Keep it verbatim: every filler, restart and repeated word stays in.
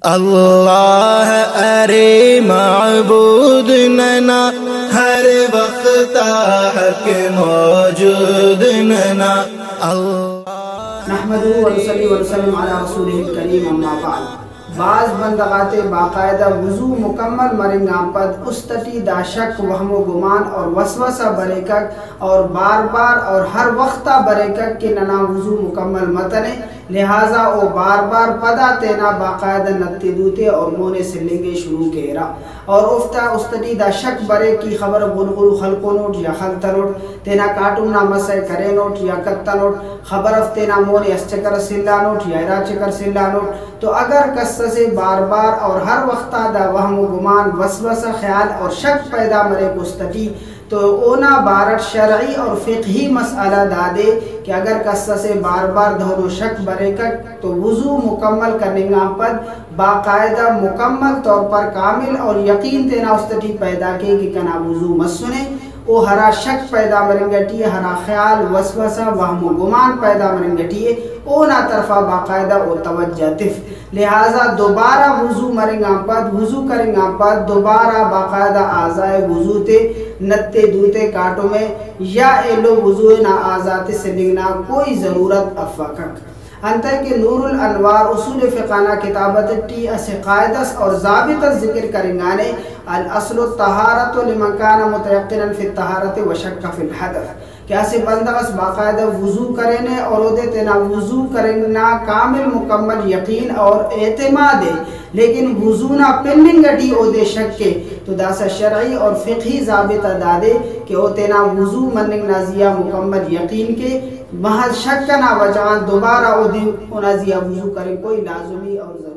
اللہ ارے معبود ننا، ہر وخت آ حق موجود ننا۔ اللہ نحمده ونصلي ونسلم على رسوله الكريم، اما بعد۔ بھاز بندغ آتے باقاعدہ وضو مکمل مرنگ آن پد است ٹی دا شک، وہم و گمان اور وسوسہ بریکک اور بار بار اور ہر وخت آ بریکک کہ ننا وضو مکمل متنے، لہذا او بار بار پدا تینا باقاعدہ نت ءِ دوتے اور مون ءِ سلنگ ءِ شروع کیرہ۔ اور اوفتا است ٹی دا شک بریک کہ خبر غلغلو خلکنوٹ یا خلتنوٹ، تینا کاٹم نا مسہ کرینوٹ یا کتنوٹ، خبر اف تینا مون ءِ اس چکر اس سلانوٹ یا ارا چکر سلانوٹ۔ تو اگر کس اسے بار بار اور ہر وخت آ دا وہم و گمان، وسوسہ، خیال اور شک پیدا مریک است ٹی، تو اونا بارٹ شرعی اور فقہی مسئلہ دادے کہ اگر کس اسے بار بار دہنو شک بریکک تو وضو مکمل کننگ آن پد باقاعدہ مکمل طور پر کامل اور یقین تینا است ٹی پیدا کے کہ کنا وضو مسنے، او ہرا شک پیدا مرنگ ٹی ءِ، ہرا خیال، وسوسہ، وہم و گمان پیدا مرنگ ٹی ءِ، اونا طرفا باقاعدہ او توجہ تف۔ لہذا دوبارہ وضو مرنگ آن پد، وضو کرنگ آن پد دوبارہ باقاعدہ اعضائے وضو تے، نت تے، دو تے، کاٹم ءِ یا ایلو وضو نا اعضا تے سلنگ نا کوئی ضرورت افکک۔ انتئے کہ نور الانوار اصول فقہ نا کتاب ٹی اسہ قاعدہ اس اور ضابط اس ذکر کرنگانے، الاصل الطہارۃ لمن کان متیقنا فی الطہارۃ و شک فی الحدث۔ کہ اسہ بندغ اس باقاعدہ وضو کرینے اور اودے تینا وضو کرنگ نا کامل مکمل یقین اور اعتماد ءِ، لیکن وضو نا پننگ ٹی اودے شک ءِ، تو داسہ شرعی اور فقہی ضابطہ دادے کہ او تینا وضو مننگ نا زیہا مکمل یقین کے، محض شک ئنا وجہ غان دوبارہ اودے اونا زیہا وضو کرنگ کوئی لازمی اور ضروری